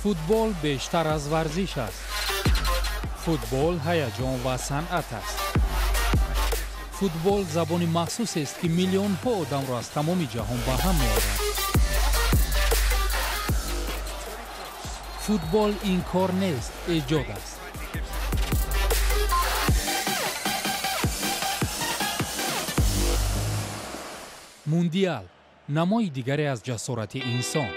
Футбол бештар аз варзиш аст. Футбол ҳаяҷон ва санъат аст. Футбол забони махсусест, ки миллионҳо одамро аз тамоми ҷаҳон ба ҳам меорад. Футбол ин кор нест, эҷод аст. Мундиал намои дигаре аз ҷасорати инсон.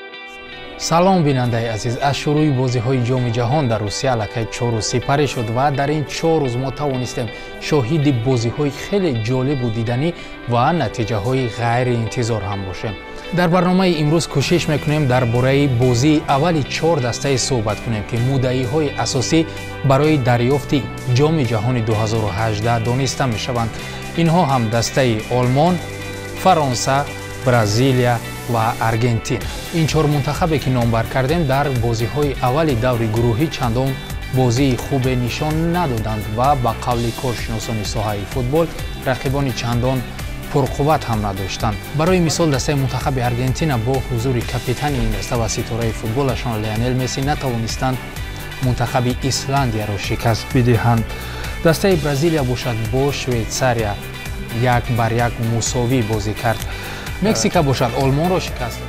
Салом, бинандаи азиз. Аз шурӯи бозиҳои Ҷоми ҷаҳон дар Русия аллакай 4 рӯз сипарӣ шуд ва дар ин 4 рӯз мо тавонистем шоҳиди бозиҳои хеле ҷолибу диданӣ ва натиҷаҳои ғайриинтизор ҳам бошем. Дар барномаи имрӯз кӯшиш мекунем дар бораи бозии аввали чор дастае суҳбат кунем, ки муддаиҳои асосӣ барои дарёфти Ҷоми ҷаҳони 2018 дониста мешаванд. Инҳо ҳам дастаи Олмон, Фаронса, Бразилия ва Аргентина. Ин чор мунтахабе, ки номбар кардем, дар бозиҳои аввали даври гурӯҳӣ чандон бозии хубе нишон надоданд ва ба қавли коршиносони соҳаи футбол, рақибони чандон пурқувват ҳам надоштанд. Барои мисол, дастаи мунтахаби Аргентина бо ҳузури капитани ин даста ва ситораи футболашон Леонел Месси натавонистанд мунтахаби Исландияро шикаст бидиҳанд. Дастаи Бразилия бошад, бо Швейтсария 1-1 мусовӣ бозӣ кард. Мексика бошад, Олмонро шикаст.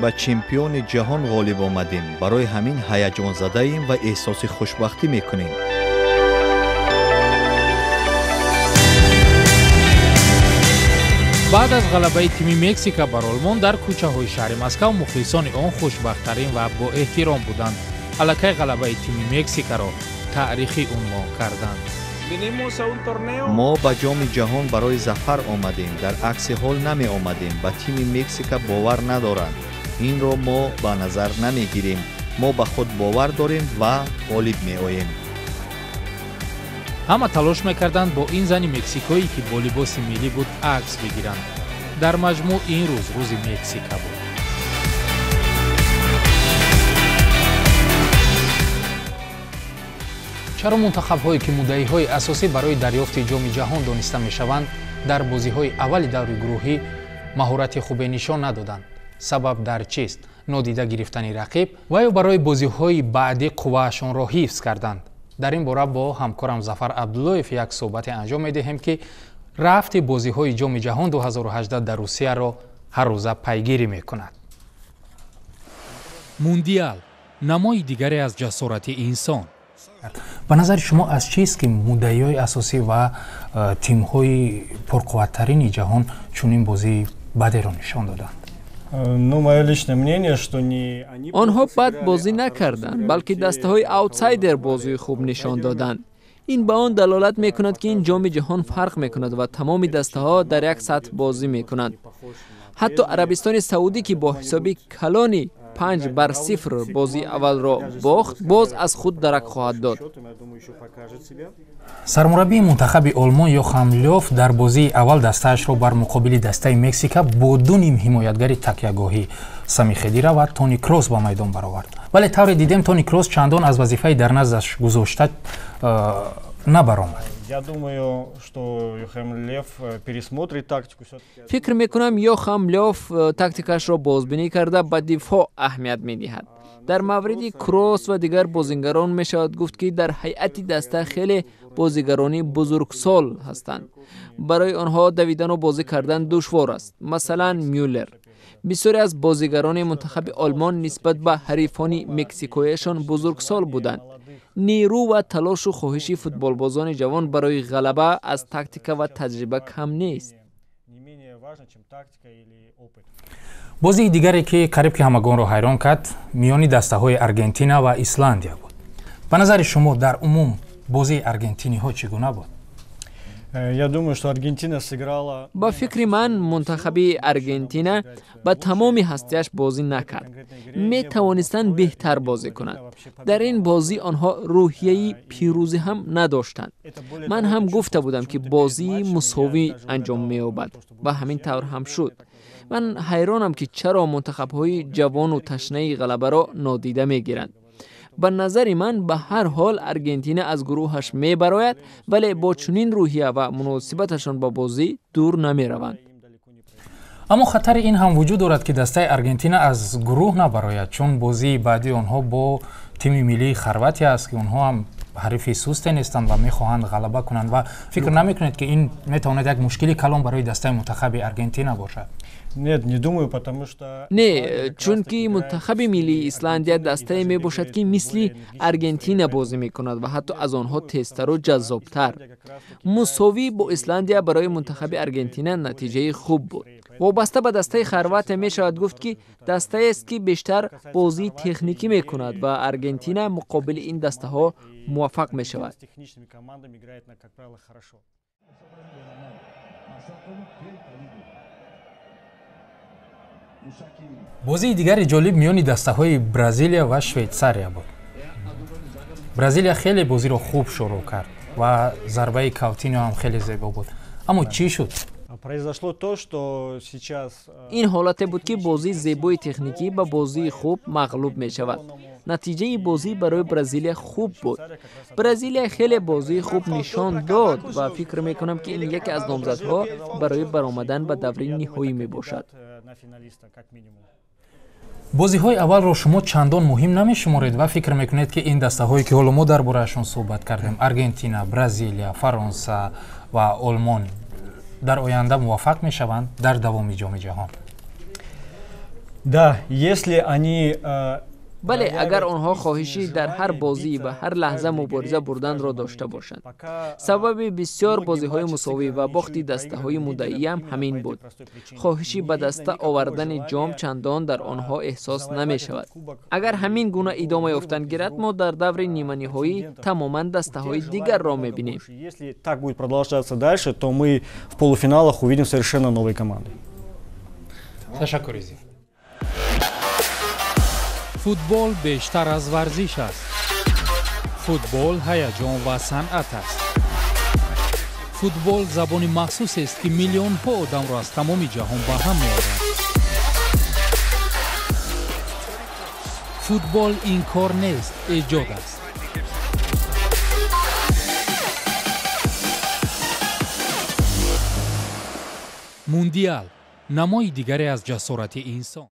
Ба чемпиони ҷаҳон ғолиб омадем, барои ҳамин ҳаяҷонзадаем ва эҳсоси хушбахтӣ мекунем. Баъд аз ғалабаи тими Мексика бар Олмон, дар кӯчаҳои шаҳри Москав мухлисони он хушбахттарин ва боэҳтиром буданд. Аллакай ғалабаи тими Мексикаро таърихӣ унвон карданд. Мо ба Ҷоми ҷаҳон барои зафар омадем, дар акси ҳол намеомадем. Ба тими Мексика бовар надоранд, инро мо ба назар намегирем. Мо ба худ бовар дорем ва ғолиб меоем. Ҳама талош мекарданд бо ин зани мексикоӣ, ки бо либоси миллӣ буд, акс бигиранд. Дар маҷмӯъ ин рӯз рӯзи Мексика буд. Чаро мунтахабҳое, ки муддаиҳои асосӣ барои дарёфти Ҷоми ҷаҳон дониста мешаванд, дар бозиҳои аввали даври гурӯҳӣ маҳорати хубе нишон надоданд? Сабаб дар чист? Нодида гирифтани рақиб ва ё барои бозиҳои баъдӣ қувваашонро ҳифз карданд? Дар ин бора бо ҳамкорам Зафар Абдуллоев як суҳбате анҷом медиҳем, ки рафти бозиҳои Ҷоми ҷаҳон 2018 дар Русияро ҳаррӯза пайгирӣ мекунад. Мундиал намои дигаре аз ҷасорати инсон. Ба назари шумо, аз чист, ки муддаиҳои асосӣ ва тимҳои пурқувваттарини ҷаҳон чунин бозии бадеро нишон доданд? Онҳо бад бозӣ накарданд, балки дастаҳои аутсайдер бозии хуб нишон доданд. Ин ба он далолат мекунад, ки ин Ҷоми ҷаҳон фарқ мекунад ва тамоми дастаҳо дар як сатҳ бозӣ мекунанд. Ҳатто Арабистони Саудӣ, ки бо ҳисоби калони 5-0 бозии аввалро бохт, боз аз худ дарак хоҳад дод. Сармураббии мунтахаби Олмон Йохам Лёв дар бозии аввал дастаашро бар муқобили дастаи Мексика бо ду ним ҳимоятгари такягоҳӣ, Сами Хедира ва Тони Кросс, ба майдон баровард. Вале тавре дидем, Тони Кросс чандон аз вазифаи дар наздаш гузошта набаромад. Я думаю, что Йохам Лев пересмотрит тактику. Фикр мекунам, Йохам Лев тактикашро бозбинӣ карда, ба дифоъ аҳамият медиҳад. Дар мавриди Кросс ва дигар бозигарон мешавад гуфт, ки дар ҳайати даста хеле бозигарони бузургсол ҳастанд. Барои онҳо давидану бозӣ кардан душвор аст, масалан, Мюллер. Бисёре аз бозигарони мунтахаби Олмон нисбат ба ҳарифони мексикояшон бузургсол буданд. Нерӯ ва талошу хоҳиши футболбозони ҷавон барои ғалаба аз тактика ва таҷриба кам нест. Бозии дигаре, ки қариб ки ҳамагонро ҳайрон кард, миёни дастаҳои Аргентина ва Исландия буд. Ба назари шумо, дар умум бозии аргентиниҳо чӣ гуна буд? Я думаю, что Аргентина сыграла. Ба фикри ман, мунтахаби Аргентина ба тамоми ҳастиаш бозӣ накард. Метавонистанд беҳтар бозӣ кунанд. Дар ин бозӣ онҳо рӯҳияи пирӯзӣ ҳам надоштанд. Ман ҳам гуфта будам, ки бозии мусовӣ анҷом меёбад ва ҳамин тавр ҳам шуд. Ман ҳайронам, ки чаро мунтахабҳои ҷавону ташнаи ғалабаро нодида мегиранд. Ба назари ман, ба ҳар ҳол Аргентина аз гурӯҳаш мебарояд, вале бо чунин рӯҳия ва муносибаташон ба бозӣ дур намераванд. Аммо хатари ин ҳам вуҷуд дорад, ки дастаи Аргентина аз гурӯҳ набарояд, чун бозии баъдии онҳо бо тими миллии Хорватия аст, ки онҳо ҳам ҳарифи сусте нестанд ва мехоҳанд ғалаба кунанд. Ва фикр намекунед, ки ин метавонад як мушкили калон барои дастаи мунтахаби Аргентина бошад? Нет, не думаю, потому что Не, чунки мунтахаби миллии Исландия дастае мебошад, ки мисли Аргентина бозӣ мекунад ва ҳатто аз онҳо тезтару ҷаззобтар. Мусовӣ бо Исландия барои мунтахаби Аргентина натиҷаи хуб буд. Вобаста ба дастаи Хорватия мешавад гуфт, ки дастаест, ки бештар бозии техникӣ мекунад ва Аргентина муқобили ин дастаҳо муваффақ мешавад. С техничными командами играет, как правило, хорошо. Бозии дигари ҷолиб миёни дастаҳои Бразилия ва Швейтсария буд. Бразилия хеле бозиро хуб шурӯъ кард ва зарбаи Каутино ҳам хеле зебо буд, аммо чӣ шуд? Произошло то, что сейчас Ин ҳолате буд, ки бозии зебои техникӣ ба бозии хуб мағлуб мешавад. Натиҷаи бозӣ барои Бразилия хуб буд. Бразилия хеле бозии хуб нишон дод ва фикр мекунам, ки ин яке аз номзадҳо барои баромадан ба даври ниҳоӣ мебошад. На финалиста, как минимум. Бозиҳои аввалро шумо чандон муҳим намешуморед ва фикр мекунед, ки ин дастаҳое, ки ҳоло мо дар бораашон суҳбат кардем, Аргентина, Бразилия, Фаронса ва Олмон, дар оянда муваффақ мешаванд дар давоми Ҷоми ҷаҳон? Да, если они Бале, агар онҳо хоҳиши дар ҳар бозӣ ва ҳар лаҳза мубориза бурданро дошта бошанд. Сабаби бисёр бозиҳои мусовӣ ва бохти дастаҳои муддаиам ҳамин буд. Хоҳиши ба даста овардани ҷом чандон дар онҳо эҳсос намешавад. Агар ҳамин гуна идома ёфтан гирад, мо дар даври ниманиҳоӣ тамоман дастаҳои дигарро мебинем. Если так будет продолжаться дальше, то мы в полуфиналах увидим совершенно новые команды. Ташаккур, Изи. Футбол бештар аз варзиш аст. Футбол ҳаяҷон ва санъат аст. Футбол забони махсусест, ки миллионҳо одамро аз тамоми ҷаҳон ба ҳам меорад. Футбол ин кор нест, эҷод аст. Мундиал намои дигаре аз ҷасорати инсон.